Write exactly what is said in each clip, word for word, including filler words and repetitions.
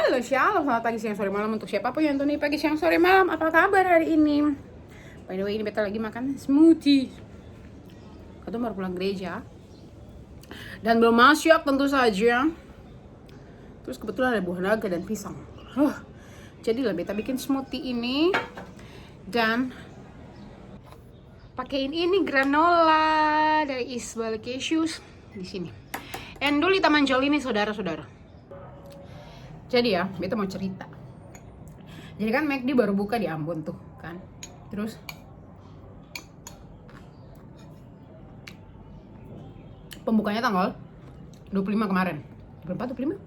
Halo, shalom, selamat pagi, siang, sore, malam untuk siapapun yang nonton ini pagi, siang, sore, malam. Apa kabar hari ini? By the way, ini beta lagi makan smoothie. Katong baru pulang gereja. Dan belum masak, tentu saja. Terus kebetulan ada buah naga dan pisang. Huh. Jadilah beta bikin smoothie ini. Dan pakein ini granola dari Isbal Cashews di sini. Endul di Taman Jol ini, saudara-saudara. Jadi ya, beta mau cerita. Jadi kan McD baru buka di Ambon tuh, kan. Terus pembukanya tanggal dua puluh lima kemarin. Dua puluh empat, dua puluh lima?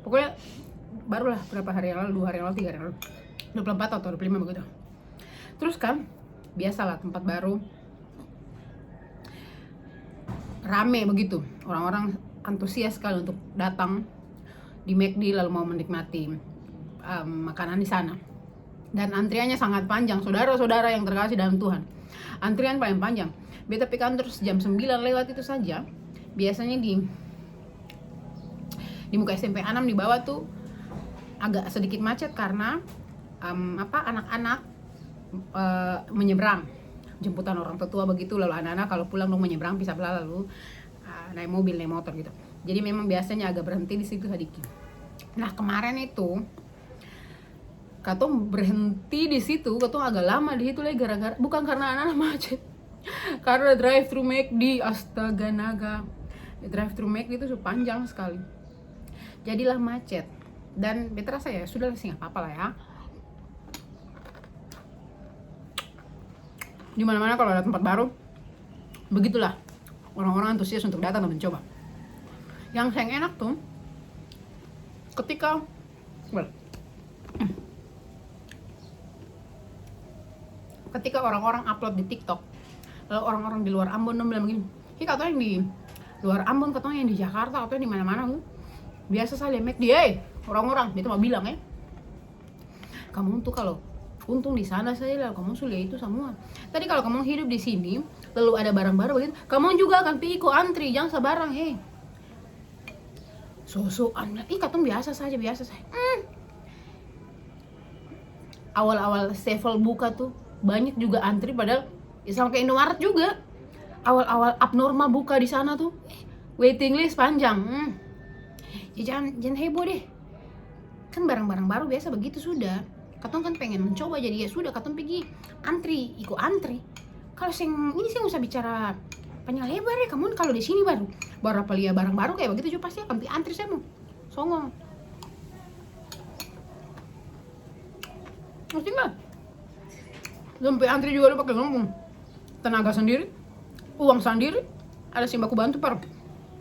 Pokoknya barulah berapa hari yang lalu, dua hari yang lalu, tiga hari yang lalu. Dua puluh empat atau dua puluh lima begitu. Terus kan, biasalah tempat baru, rame begitu. Orang-orang antusias sekali untuk datang di McD lalu mau menikmati, em, makanan di sana. Dan antriannya sangat panjang, saudara-saudara yang terkasih dalam Tuhan. Antrian paling panjang. Beta pi kantor jam sembilan lewat itu saja. Biasanya di, di muka S M P enam di bawah tuh agak sedikit macet karena, em, apa, anak-anak, eh, menyeberang. Jemputan orang tua begitu, lalu anak-anak kalau pulang dong menyeberang pi sabla lalu, eh, naik mobil, naik motor gitu. Jadi memang biasanya agak berhenti di situ sadiki. Nah, kemarin itu katong berhenti di situ, katong agak lama di situ lai gara-gara, bukan karena anak-anak macet. Karena drive thru McD, astaga naga. Drive thru McD itu su panjang sekali. Jadilah macet. Dan beta rasa ya sudah sih, nggak apa-apa lah ya. Di mana-mana kalau ada tempat baru, begitulah orang-orang antusias untuk datang dan mencoba. Yang seng enak tuh ketika, well, ketika orang-orang upload di TikTok, lalu orang-orang di luar Ambon dong bilang begini, "Hi, katong yang di luar Ambon, katong yang di Jakarta, katong yang di mana-mana, hmm, biasa saja lia McD, eh, orang-orang," beta mau bilang, eh, "Kamong tuh kalo untung di sana saja lah, kamong su lia itu samua. Tadi kalo kamong hidup di sini, lalu ada barang baru bagitu, kamong juga akan pi iko antri, jang sabarang, he." So-soan, ih, katong biasa saja, biasa saja. Hmm. Awal-awal Sevel buka tuh, banyak juga antri, padahal ya sama kayak Indomaret juga. Awal-awal abnormal buka di sana tuh, eh, waiting list panjang. Hmm. Ya, jangan, jangan heboh deh. Kan barang-barang baru biasa begitu sudah. Katong kan pengen mencoba, jadi ya sudah, katong pigi antri, iko antri. Kalau seng, ini seng usah bicara panjang lebar ya, kamu kalau di sini baru, baru apa lia barang baru kayak begitu juga pasti akan pi antri semua. Songong. Ngerti nggak? Dong pi antri juga dong pake dong pung tenaga sandiri, uang sandiri, ada seng baku bantu par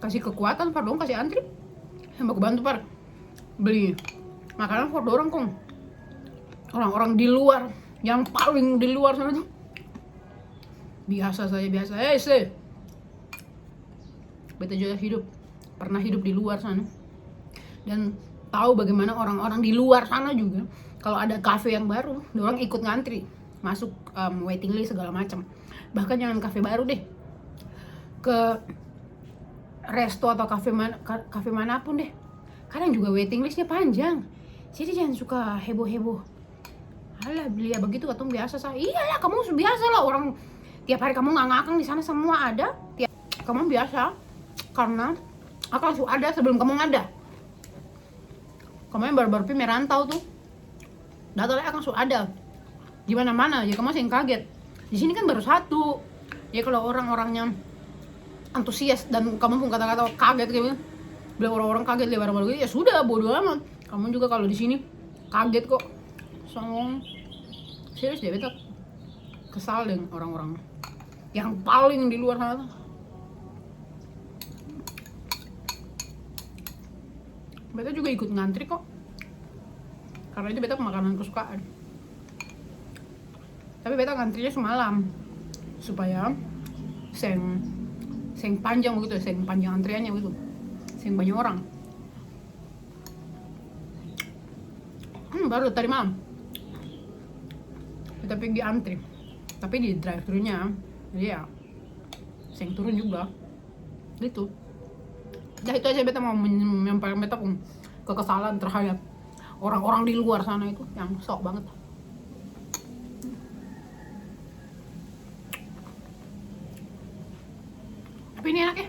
kasi kekuatan par dong kasi antri, seng baku bantu par beli makanan for dorang kong. Orang-orang di luar, yang paling di luar sana tuh biasa saja, biasa. Eh, se. Beta juga hidup, pernah hidup di luar sana. Dan tahu bagaimana orang-orang di luar sana juga, kalau ada kafe yang baru, dorang ikut ngantri, masuk, em, waiting list segala macam. Bahkan jangan kafe baru deh, ke resto atau kafe mana, ka-, kafe manapun deh, kadang juga waiting listnya panjang. Jadi jangan suka heboh-heboh. Alah, beli ya begitu, katong biasa sa. Iyalah, kamu su biasa lah, orang tiap hari kamu ngangakang di sana semua ada. Tiap, kamu biasa, karena akang su ada sebelum kamu ada. Kamu yang baru-baru pi merantau tuh, data lai akang su ada di mana-mana, jadi kamu seng kaget. Di sini kan baru satu. Jadi kalau orang-orangnya antusias dan kamu pung kata-kata kaget kayak gitu, bilang orang-orang kaget lihat barang-barang gitu, ya sudah, bodo amat. Kamu juga kalau di sini kaget kok. Songong. Serius deh, beta kesal deng orang-orang yang paling di luar sana tuh. Beta juga ikut ngantri kok. Karena itu beta makanan kesukaan. Tapi beta ngantrinya su malam supaya seng, seng panjang begitu, seng panjang antriannya begitu, seng banyak orang. Hmm, baru tadi malam beta pigi antri, tapi di drive thru-nya, jadi ya seng turun juga. Gitu. Dah, itu aja beta mau men-, menyampaikan beta pung kekesalan terhadap orang-orang di luar sana itu yang sok banget. Tapi ini enak ya.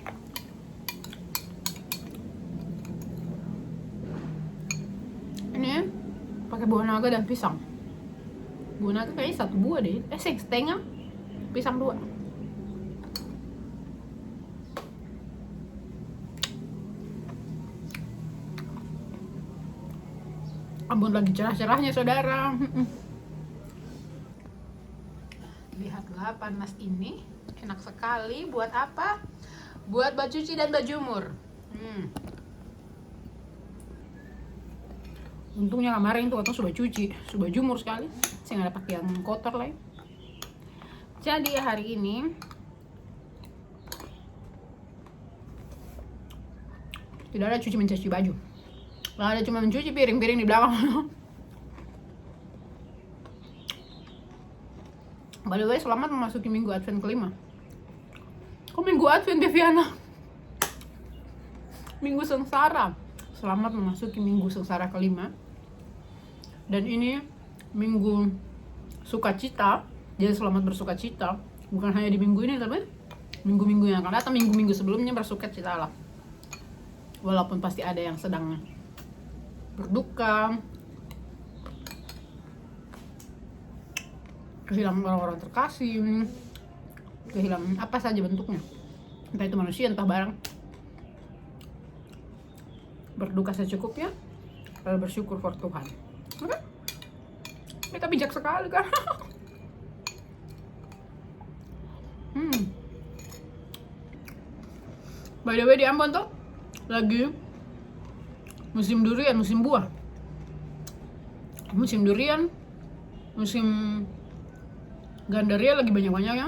Ini pakai buah naga dan pisang. Buah naga kayaknya satu buah deh. Eh, seng, setengah. Pisang dua. Ambon lagi cerah-cerahnya, saudara. Mm-mm. Lihatlah panas ini, enak sekali. Buat apa? Buat bacuci dan bajumur. Hmm. Untungnya kemarin tuh katong su bacuci, su bajumur sekali. Seng ada pakiang kotor lai. Jadi hari ini tidak ada cuci mencuci baju. Lah ada cuma mencuci piring-piring di belakang. By the way, selamat memasuki minggu Advent kelima. Kok minggu Advent, Deviana? Minggu sengsara. Selamat memasuki minggu sengsara kelima. Dan ini minggu sukacita. Jadi selamat bersukacita. Bukan hanya di minggu ini, tapi minggu-minggu yang akan datang, minggu-minggu sebelumnya bersukacitalah. Walaupun pasti ada yang sedang berduka, kehilangan orang-orang terkasih, kehilangan apa saja bentuknya, entah itu manusia, entah barang. Berduka secukupnya, lalu bersyukur for Tuhan. Oke? Beta bijak sekali, kan? Hmm. By the way, di Ambon tuh lagi musim durian, musim buah. Musim durian, musim gandaria lagi banyak-banyak, ya.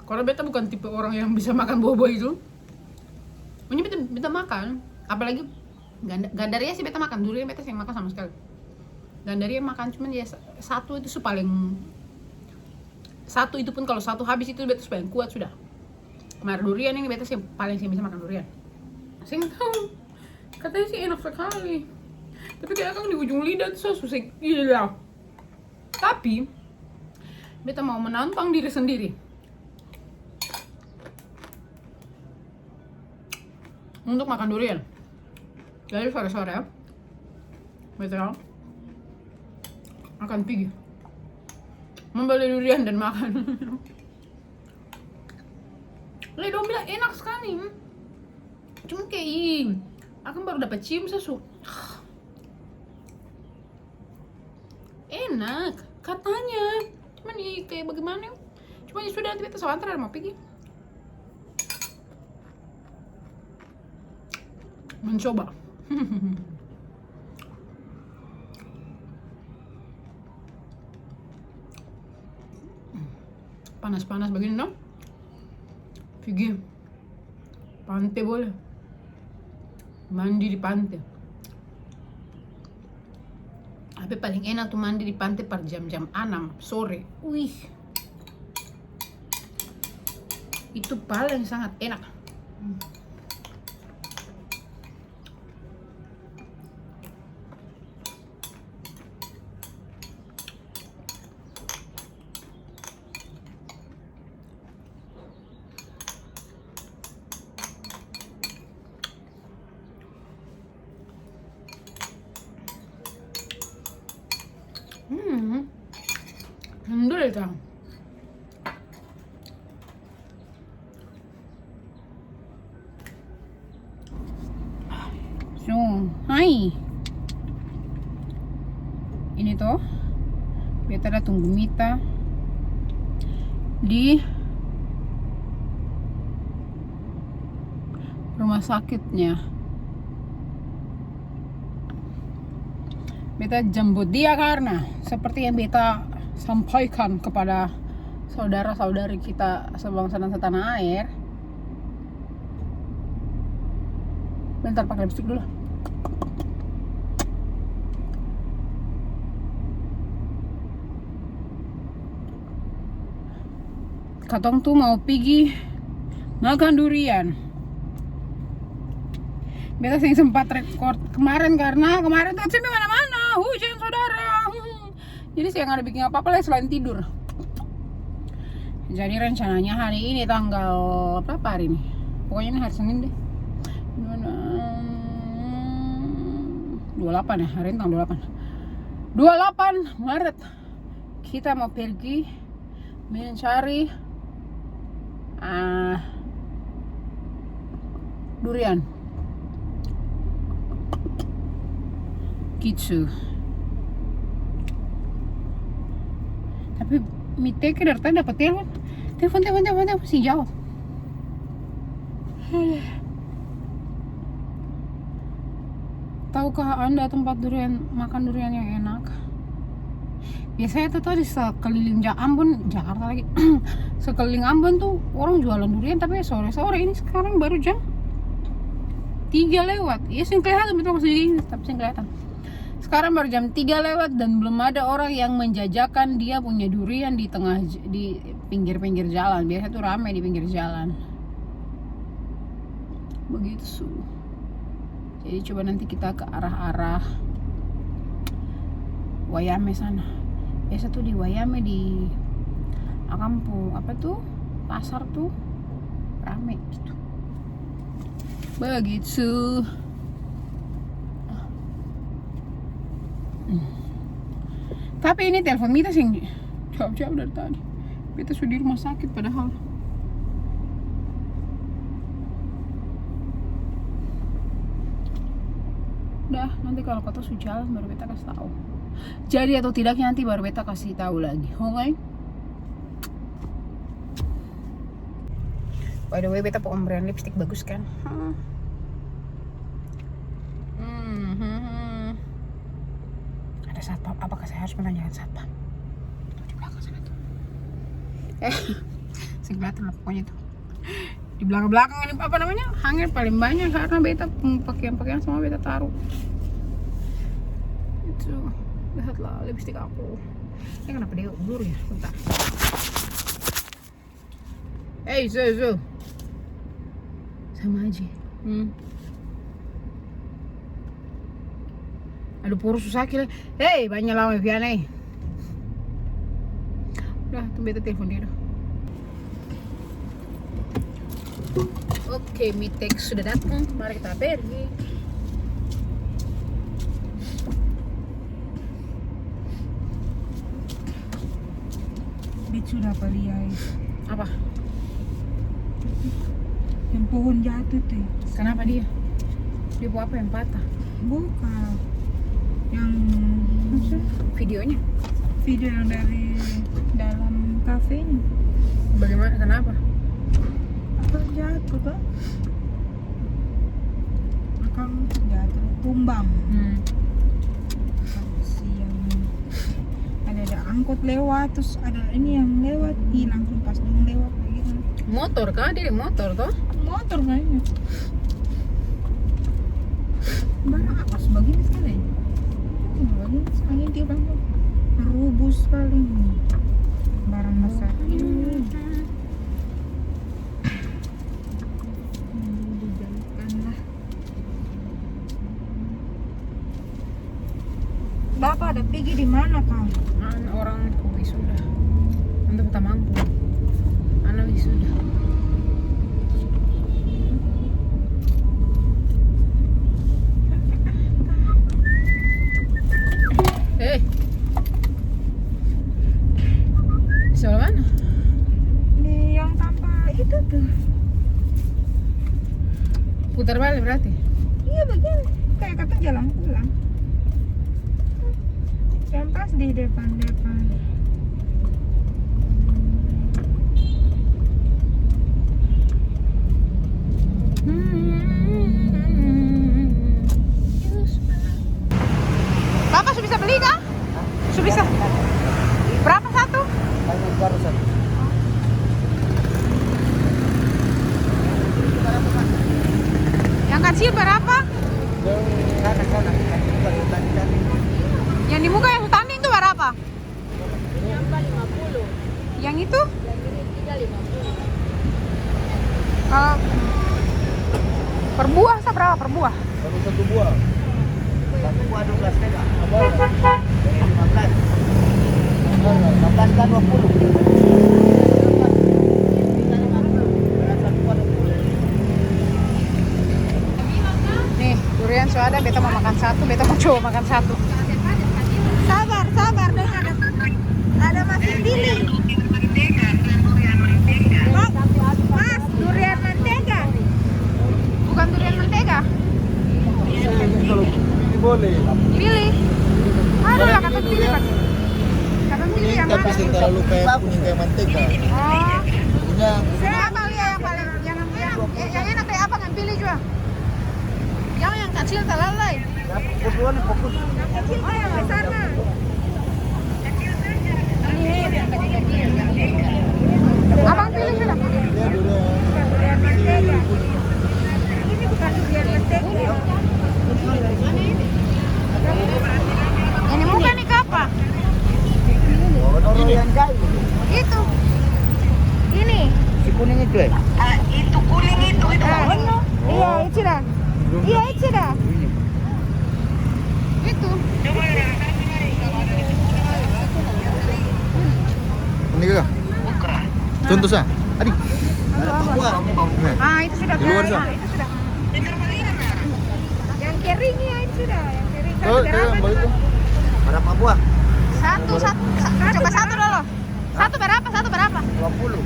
Karena beta bukan tipe orang yang bisa makan buah-buah itu. Pokoknya beta, beta makan, apalagi ganda-, gandaria sih beta makan, durian beta seng makan sama sekali. Gandaria makan, cuman ya sa-, satu itu su paling, satu itu pun kalau satu habis itu beta su paling kuat sudah. Mar durian ini beta seng, paling seng bisa makan durian. Seng tau, katanya sih enak sekali. Tapi kayak akang di ujung lidah tuh su seng, gila. Tapi beta mau menantang diri sendiri untuk makan durian. Jadi sore-sore beta akan pigi membeli durian dan makan. Lai dong bilang enak skali. Cuma kaya, ih, akang baru dapa cium sa su enak katanya. Cuman, ih, kaya bagemana? Cuman ya sudah, nanti beta su antar ada mau pigi. Mencoba. Panas-panas bagini dong, pigi pante boleh. Mandi di pante. Tapi paling enak tuh mandi di pante par jam-jam anam sore. Wih. Itu paling sangat enak. Hmm. Hmm. Alhamdulillah. So, hai. Ini to, beta da tunggu mita di rumah sakitnya. Beta jemput dia karna seperti yang beta sampaikan kepada saudara-saudari kita sebangsa dan setanah air. Bentar, pake lipstik dulu. Katong tu mau pigi makan durian. Beta seng sempat record kemarin karena kemarin tuh seng mana-mana, hujan, saudara. Jadi seng ada biking apa-apa lai selain tidur. Jadi rencananya hari ini tanggal berapa hari ini? Pokoknya ini hari Senin deh. Dua delapan ya, hari ini tanggal dua delapan. Dua delapan Maret. Kita mau pergi mencari, ah, durian. Gitu. Tapi Miteke dari tadi dapat telepon. Telepon, telepon, telepon, telepon, seng jawab. Tahukah Anda tempat durian, makan durian yang enak? Biasanya tuh, tuh di sekeliling Ja-, Ambon, Jakarta lagi. Sekeliling Ambon tuh orang jualan durian, tapi sore-sore. Ini sekarang baru jam tiga lewat. Iya, seng kelihatan, betul, masih gini, tapi seng kelihatan. Sekarang baru jam tiga lewat dan belum ada orang yang menjajakan dia punya durian di tengah j-, di pinggir-pinggir jalan. Biasa tuh rame di pinggir jalan. Begitu su. Jadi coba nanti kita ke arah-arah Wayame sana. Biasa tuh di Wayame, di, ah, kampung apa tuh, pasar tuh rame gitu. Begitu. Hmm. Tapi ini telepon Mita seng jawab-jawab dari tadi. Beta su di rumah sakit padahal. Dah, nanti kalau kata su jalan baru beta kasih tahu. Jadi atau tidaknya nanti baru beta kasih tahu lagi. Oke? By the way, beta pung pemberian lipstick bagus kan? Hmm. Hmm, hmm, hmm. Ada satpam, apakah saya harus menanyakan satpam? Tuh, di belakang sana tuh. Eh, seng kelihatan lah pokoknya tuh. Di belakang-belakang ini, apa namanya, hanger paling banyak karena beta pung pakaian-pakaian semua beta taruh. Itu, lihatlah lipstick aku. Ini kenapa dia ulur ya? Bentar. Hei, Zo, Zo. Sama aja. Hmm. Aduh, puru su saki lai. Hei, banya lama pian e. Udah, tunggu beta telepon dia dong. Oke, Mitex sudah datang. Mari kita pergi. Bit sudah apa lia e? Apa? Yang pohon jatuh tuh. Kenapa dia? Dia buat apa yang patah? Bukan. Yang videonya? Video yang dari dalam kafenya. Bagaimana? Kenapa? Apa jatuh, toh? Akang jatuh, tumbang. Hmm. Kasiang. Ada, ada angkot lewat, terus ada ini yang lewat, ih, langsung pas dong lewat begitu. Motor kah? Dia motor toh? Motor kayaknya. Barang apa su bagini skali? Ini bagini skali, dia bilang tuh. Rubus skali. Barang basar ini. Dijauhkan lah. Bapa ada pigi di mana, Kang? An-, orang wisuda. Untuk tamampu. Ana wisuda. Eh. Sebelah mana? Di yang tampa itu tuh. Putar balik berarti? Iya, begini. Kayak katong jalan pulang. Yang pas di depan-depan. Bapa su bisa beli ka? Su bisa. Berapa satu? Baru satu. Yang kacil berapa? Yang sana, sana. Yang di muka yang su tanding itu berapa? Yang itu? Kalau per buah sa berapa per buah? Kalau satu buah? Satu buah dua belas setengah. Apa? Lima belas. Lima belas kan dua puluh. Satu buah dua puluh. Nih, durian su ada, beta mau makan satu, beta mau coba makan satu. Sabar, sabar, dong, ada, ada masih pilih. Mas, durian mantega. Bukan durian mantega. Ini boleh. Pilih. Aduh lah, katong pilih, katong pilih yang mana? Tapi seng terlalu kayak kuning kayak mantega. Oh. Punya. Seng, apa lia yang paling, yang, yang, yang enak deh, apa yang pilih jua? Yang, yang kacil talalu lai. Yang kecil ka yang besar, nah? Abang pilih sudah. Ini bukan durian mantega. Ini bukan nih, kapa? Itu. Ini. Si kuning itu, eh? Ah, itu kuning itu, itu. Ah. Iya, itu dah. Iya, itu dah. Itu. Ini kagak? Contoh sa. Adi. Ada buah. Nah. Ah, itu sudah, guys. Di luar sa. Ah, itu sudah. Yang kering ya, itu sudah. Yang kering. Oh, satu berapa itu? Berapa buah? Satu, satu, sa-, coba satu dulu. Satu berapa? Satu berapa? Dua puluh.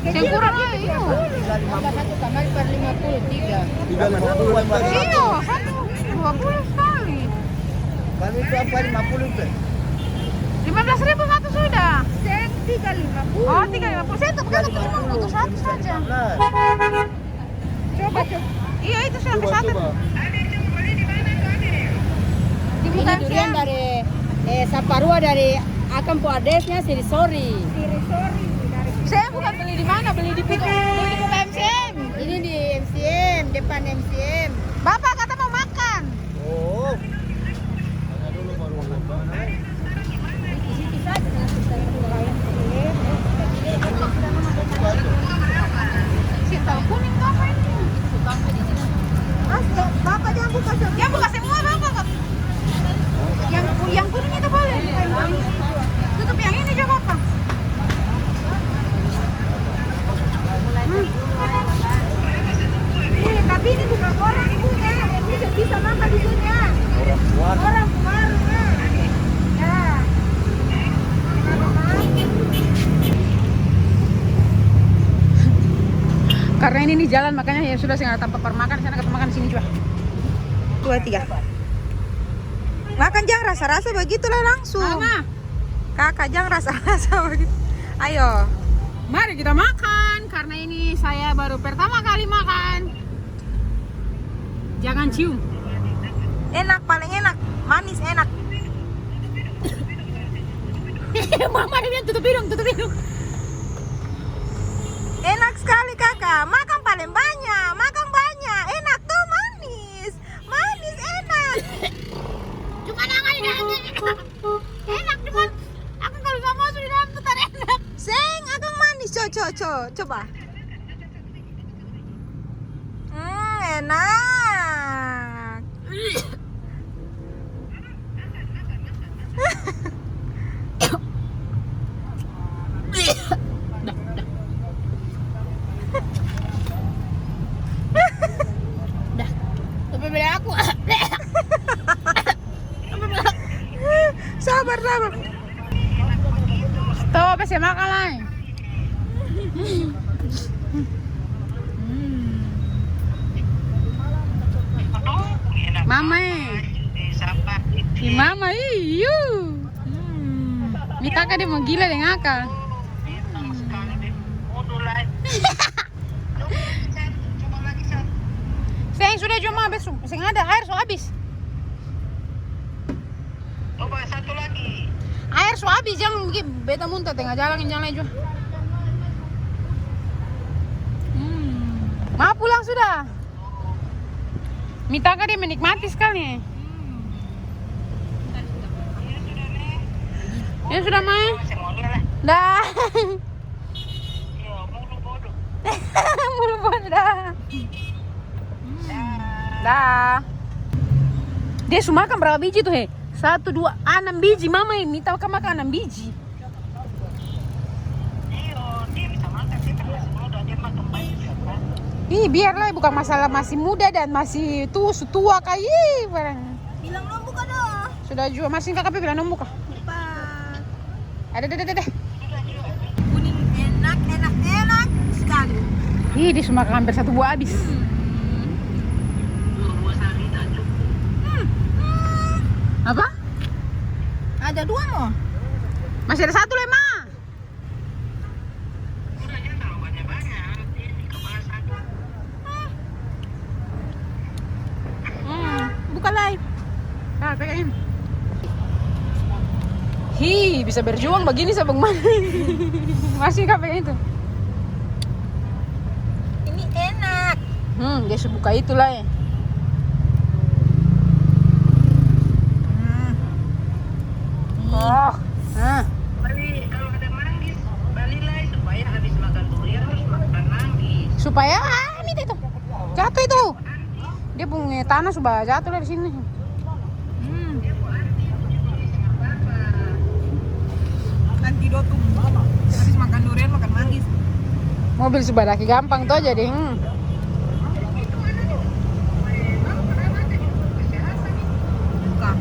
Seng kurang lai, iyo. Tiga lima puluh. Tambah satu tambahan per lima puluh, tiga. Tiga lima puluh. Iyo, satu dua puluh sekali. Kalau itu apa, lima puluh itu? Lima belas ribu satu sudah. Seng, tiga lima puluh. Oh, tiga lima puluh. Saya tuh bukan satu, cuma butuh satu saja. Coba, coba. Iya, itu sudah ke satu. Coba, coba. Ini durian dari, eh, Saparua dari akang pung adresnya Sirisori. Sirisori, dari Sirisori. Saya bukan beli di mana, beli di P K, beli di P K M C M. Ini di M C M, depan M C M. Bapak kata mau makan. Oh. Sintau kuning tu apa ini? Mas, Bapak jang buka semua. Jang buka semua, Bapak. Yang, yang kuning itu boleh. Tutup yang ini juga, Bapak. Hmm. Iya, tapi ini bukan orang punya, ini bisa makan di sini, ya. Orang warung. Orang warung, ya. Ya. Karena ini nih jalan, makanya ya sudah, seng ada tampa par makan di sana, katong makan di sini jua. Dua, tiga. Makan jang rasa-rasa begitu lah langsung. Mama. Kaka, jang rasa-rasa bagitu. Ayo. Mari kita makan, karena ini saya baru pertama kali makan. Jangan cium. Enak, paling enak. Manis, enak. Mama dia bilang, "Tutup hidung, tutup hidung." Enak sekali, Kaka. Makan paling banyak, makan banyak. Enak tuh, manis. Manis, enak. Cuma nama di dalam. Enak, cuman akang kalo samua su di dalam tuh tar enak. Seng, akang manis, co, co, co, coba. Hmm, enak. Dah, dah. Dah. Tapi beda aku. Sabar, sabar. Stop, se makan lai. Hmm. Mama e. Ih, mama, ih, yu. Hmm. Ni kaka dia mo gila deng akang. Hmm. Seng, sudah jua ma, beta su-, seng ada, aer su abis. Coba satu lagi. Aer su abis, jang beta muntah tenga jalan, jang lai jua. Hmm. Ma pulang sudah. Mi kaka dia menikmati skali. Ya sudah, ma. Dah. Mulu bodoh dah. Dah. Dia su makang brapa biji tu, he? Satu, dua, anam biji, mama ini minta akang makang anam biji. Ih, biar lai, bukan masalah masih muda dan masih tu-, su tua ka, ih, barang. Bilang dong buka dong. Sudah jua, masih kaka bilang dong buka. Cepat. Ada, ada, ada, ada. Kuning enak, enak, enak sekali. Ih, dia su makang hampir satu buah abis. Hmm. Hmm. Apa? Ada dua mo. Masih ada satu lai, Ma. Hmm, buka lai. Ah, pegang ini. Hi, bisa berjuang bagini sa, Bang Man. Masih ka pegang itu? Ini enak. Hmm, dia su buka itu lai. Hmm. Oh, ah. Bali, kalau ada manggis, bali lai, supaya habis makan durian harus makan manggis. Supaya, ah, ini itu. Jatuh itu. Dia punya tanah su ba jatuh dari sini. Hmm. Antidotum. Habis makan durian, makan manggis. Mobil su badaki gampang to, jadi, hmm. Buka.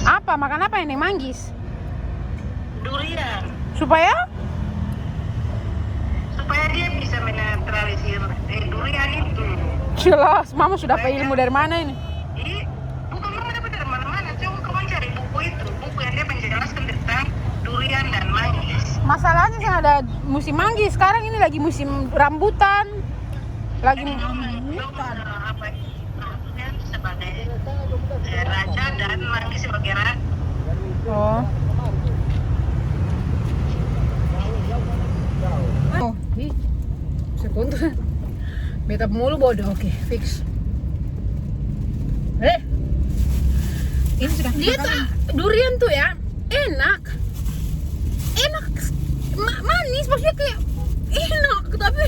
Apa? Makan apa ini? Manggis? Durian. Supaya? Supaya dia bisa menetralisir, eh, durian itu. Jelas, mama su dapa ilmu dari mana ini? Ih, bukan mama dapa dari mana-mana, coba kamu cari buku itu, buku yang dia menjelaskan tentang durian dan manggis. Masalahnya seng ada musim manggis, sekarang ini lagi musim rambutan. Lagi rambutan. Sebagai, eh, raja dan manggis sebagai ratu. Oh. Oh, ih. Bisa kontur. Beta mulu bodoh, oke, fix. Eh. Ini sudah. Dia tuh durian tuh ya, enak. Enak. Ma-, manis, maksudnya kayak enak, tapi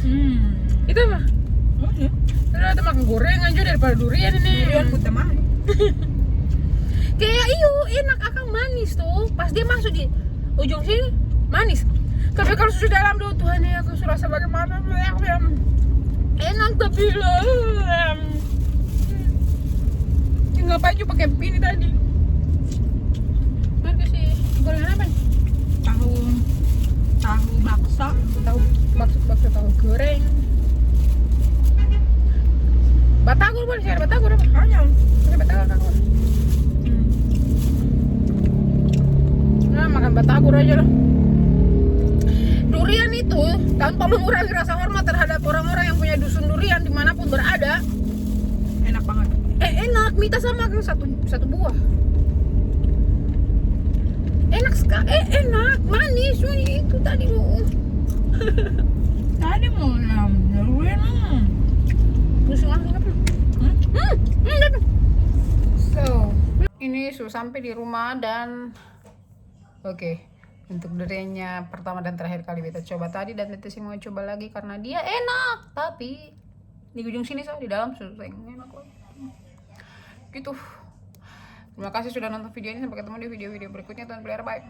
hmm. Itu apa? Manis. Terus ada makan gorengan juga daripada durian ini. Durian putih manis. Kayak, iyo, enak, akang manis tuh. Pas dia masuk di ujung sini, manis. Tapi kalau sudah dalam, duh, Tuhan, ya, aku su rasa bagaimana, enak, tapi, em, ngapain juga pakai ini tadi? Cuman kasih gorengan apa nih? Tahu, tahu bakso. Tahu bakso, bakso tahu goreng. Batagor boleh, sih ada batagor apa? Banyak. Ada batagor, batagor. Hmm. Nah, makan batagor aja lah. Durian itu tanpa mengurangi rasa hormat terhadap orang-orang yang punya dusun durian dimanapun berada. Enak banget. Eh, enak. Mita sama kan satu, satu buah. Enak sekali. Eh, enak. Manis. Wih, itu tadi mau. Tadi mau yang durian, hmm. Terus langsung apa? Hmm? Hmm, hmm, apa? So, ini su sampe di rumah dan, oke, untuk duriannya pertama dan terakhir kali beta coba tadi, dan beta seng mau coba lagi karna dia enak, tapi di ujung sini sa, di dalam su seng enak lagi. Gitu. Terima kasih sudah nonton video ini, sampai ketemu di video-video berikutnya, Tuhan pelihara, bye.